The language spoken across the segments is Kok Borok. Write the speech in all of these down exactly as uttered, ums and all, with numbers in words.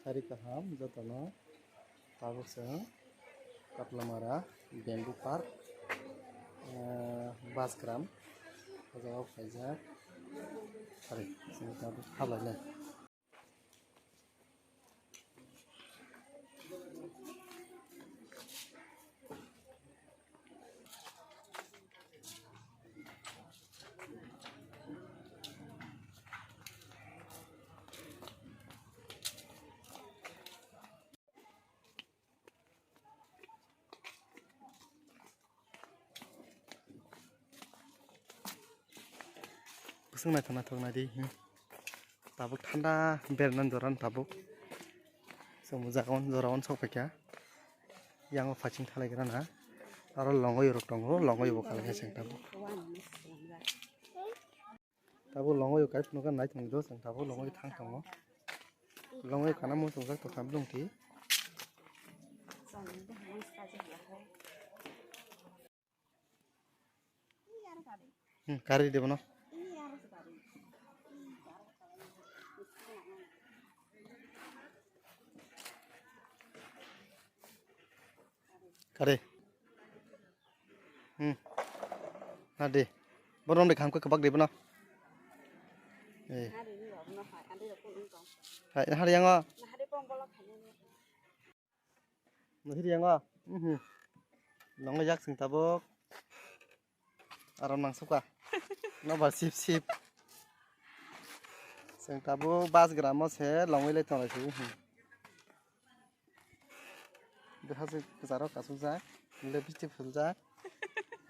Hari kaham jotono. Tabuk chwng Katlamara Bamboo Park, eh, Basgram, o jaga o khaijak. Hari chwng tabuk hablainai. Bwswk naithok naithok naidi, hmm. Tabuk thanda berna jora no tabuk. Chwng bo jaga o jora o sok phaikha. Yang o phaising thalai gra na. Aro longwi rok tongo, longwi bo kalaikha chwng tabuk. Tabuk longwi kai phunukha nai tongdi do chwng tabuk longwi thang tongo. Longwi kana muchungjak tongkha bwlwngti. Hmm, kari de bono. Kari. Hmm. Hadi. Borom de kham ko kebak de bono. Eh. Hai, hari yang o. Nahiri yang o. Mhm. Nongo jak sing tabuk. Aram nang suka. Nobar sip sip. Sing tabuk bas gramo se longwi lai tonglai si. Mhm. Bwsajwk kwcharo kasukjak, lipstick phuljak,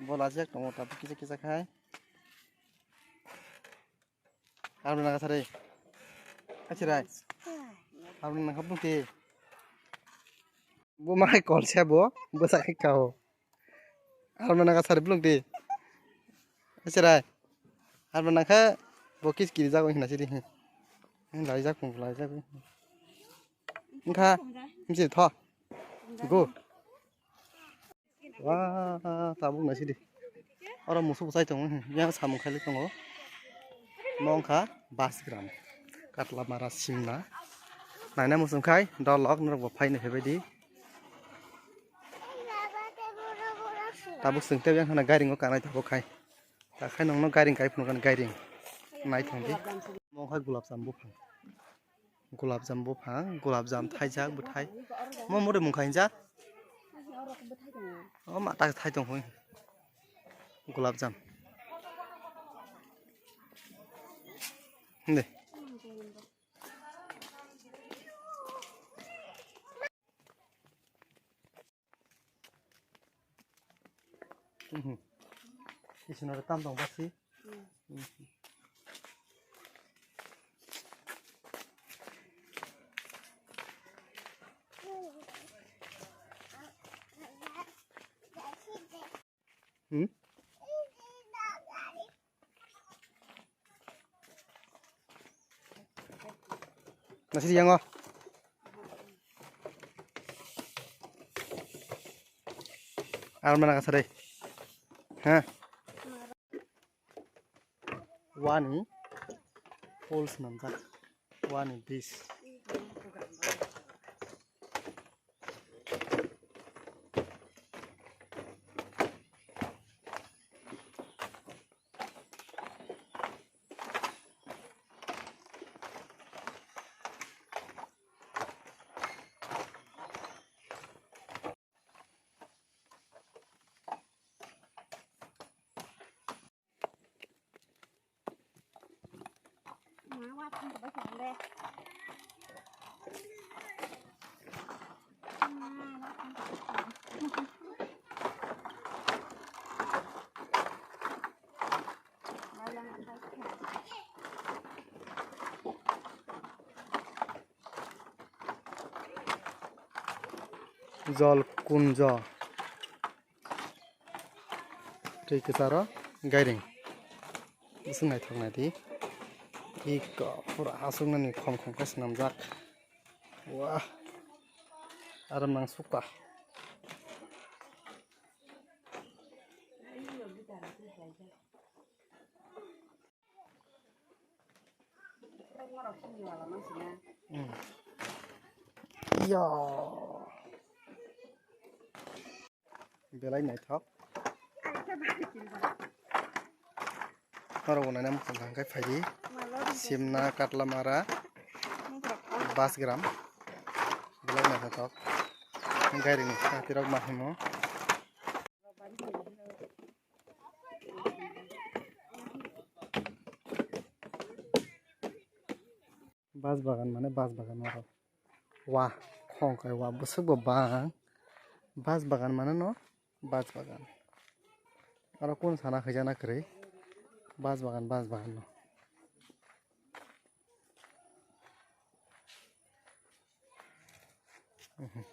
bo lajijak tongo tabuk kisa kisa khai. Aroni nangkha sari. Achirai. Aroni nangkha bwngti. Bo ma hai kolsa bo, bwsa khai kao. Aroni nangkha sari bwlwngti. Achirai. Aroni nangkha bo kis kiri jago hina siri. Laijak phung laijak. Wngkha, hamsi tho. Go. Wah, tabuk naisidi. Oro musu bwsai tongo, yang samung khailai tongo. Mo wngkha Basgram, Katlamara simna. Naina muchung khai, dolok norok bo phaini phaibaidi. Tabuk chwng tei yang hana gairingo kanai tabuk khai. Takhai nongno gairing kai phunukani gairing. Naithokdi. Mo wngkha gulab jam buphang. Gulab jam buphang, gulab jam thaijak bwthai. Mo muri mung khainjak? O ma tak thai tong hoi. Gulab jam. Hindi. Mhm. Isino tam tong basi. Hmm? Nasi yang o. Ar mana kasar deh. Ha. Wani pole swnamjak, wani bridge. Jol kunjo. Twi kwcharo gairing. Bwswk naithok naidi. Iko pura aswknani khom khom khe swnamjak. Wah. Aram nang sukha. Hmm. Yo. Belai naithok. Norok bo naina muchung hwnkhe phaidi. Simna, Katlamara, Basgram. Belai naithothok. Gairing satirok ma himo. Bas bagan mane bas bagan oro. Wa khong kai wa bwswk bo bang. Bas bagan mane no bas bagan. Oro kun sana khaijana kwrwi. Bas bagan, bas bagan no. Mhm.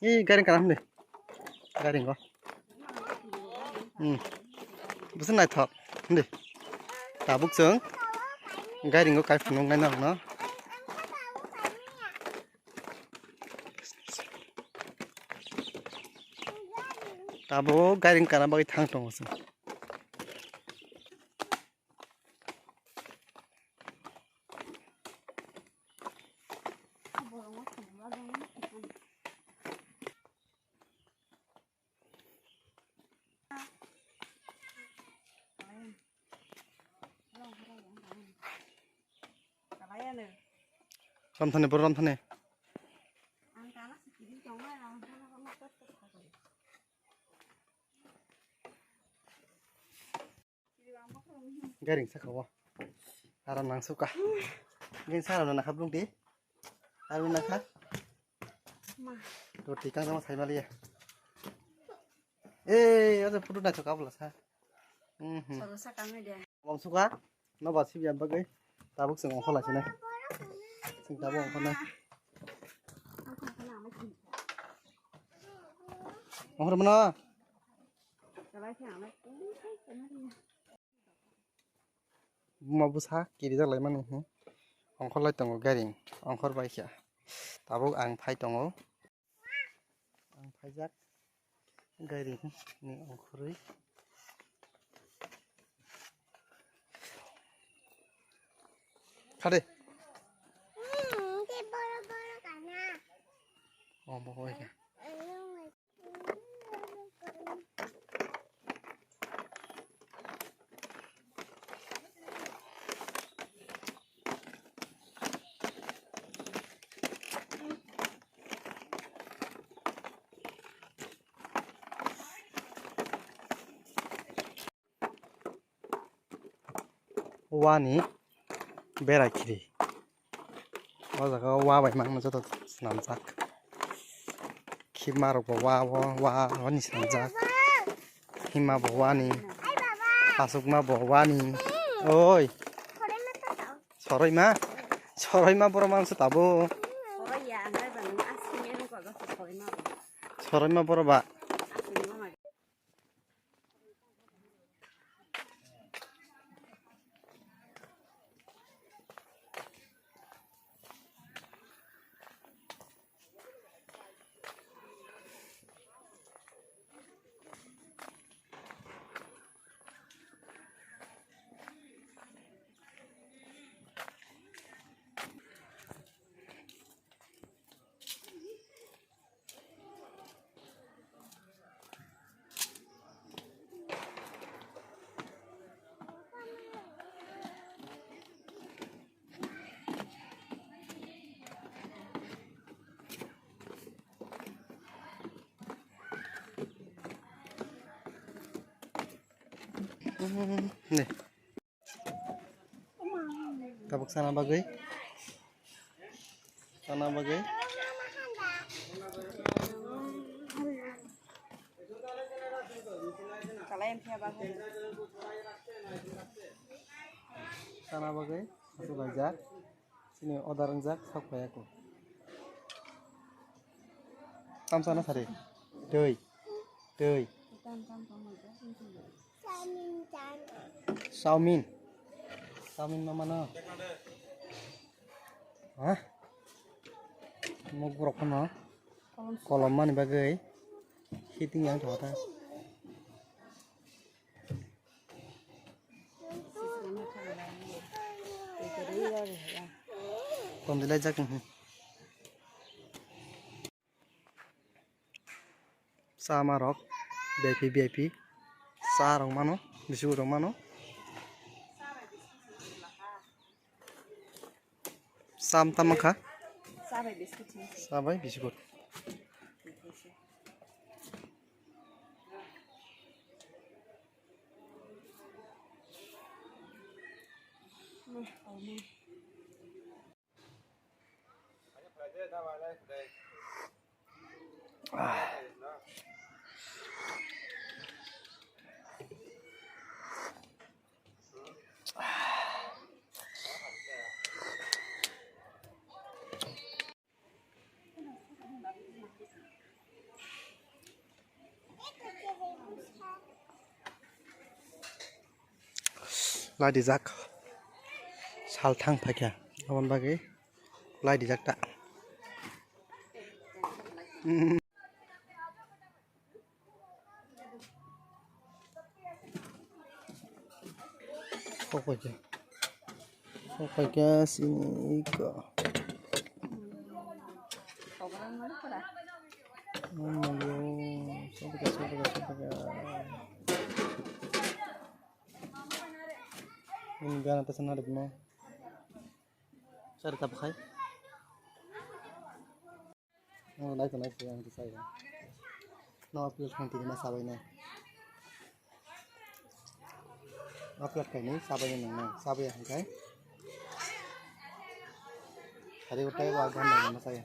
Ee, gairing kana hwnde. Gairing go. Hmm. Bwswk naithok hwnde. Tabuk chwng gairing go kai phunuk nai norokno. Tabuk gairing kana bagwi thang tongo chwng. Ramthani, boro ramthani. Gairing saka o. Aram nang suka. Gairing sara na nakha blung di. Aram nakha. To tikang sama sai maliya. Eh, ada photo na choka bla sa. Mhm. Soro saka me dia. Bom suka. No ba sibya bagwi. Tabuk sing ongkho lai sini. Sing tabuk ongkho na. Ongkho mana? Buma bwsa kirijak laimani hwn ongkhorlai tongo gairing ongkhor bai kha tabuk ang phai tongo ang phaijak gairing ni ongkhorwi khade omo bai kha. Wani berai khiri. O jaga o wa bai mangno joto swnamjak. Khima rok bo wa o, wa oni swnamjak. Hima bo wani. Asukma bo wani. Oi. Soroima. Soroima borok mangsa tabo. Soroima borok ba. Tabuk sana bagwi. Sana bagwi. Sana bagwi. Asuk laijak. Chini order wngjak sok phai ako. Tamsa na sari. Twi. Twi. Chowmin. Chowmin ma mano. Ha? Mok borok phano kolom mani bagwi hitting yang thota. Tondilai jak, mhm. Chama rok V I P V I P cha rok mano, biscuit rok mano. Cham tamo kha? Cha bai biscuit hinwi. Cha bai biscuit. Lai rijak. Sal thang phaikha. Aboni bagwi lai rijak ta. Kokoi khe. Kokoi khe sini iko. Oh my God. Sopika, sopika, sopika. Ini gana ta sana dikma. Sari ta bukhai. Oh, nai to nai to, ang to sai. No, plate khan tini ma sabai nai. No, plate kai ni sabai nai nang nai. Sabai ya kai. Hari utai wa gan nai ma sai.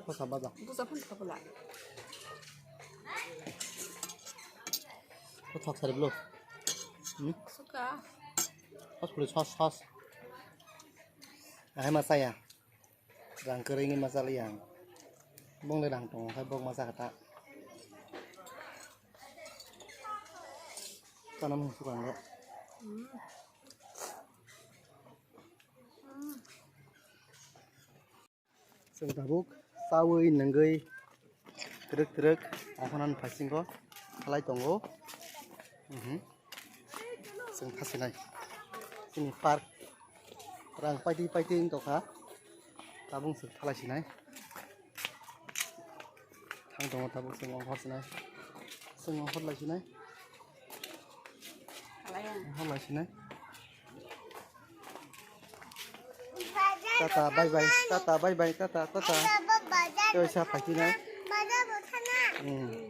Ko sabai ba. Ko thok sari blo. Hmm? Suka. Sos puli sos, sos. Ahai ma saya. Rang kwrwini ma chali ang. Bong le rang tongo khai bok ma chakha ta. Kana mung sukang le. Chwng tabuk chawi nungwi twrwk twrwk okhonani phasingo khlai tongo. Mhm. Chwng thasinai chini park rang paitwi paitwi wng tongkha. Tabuk chwng thalai sinai thang tongo tabuk chwng ongkhor sinai chwng ongkhor lai sinai. Halai ang. Halai sinai. Tata, bye bye. Tata, bye bye. Tata, tata. Tei sa phaikhe nai. Hmm.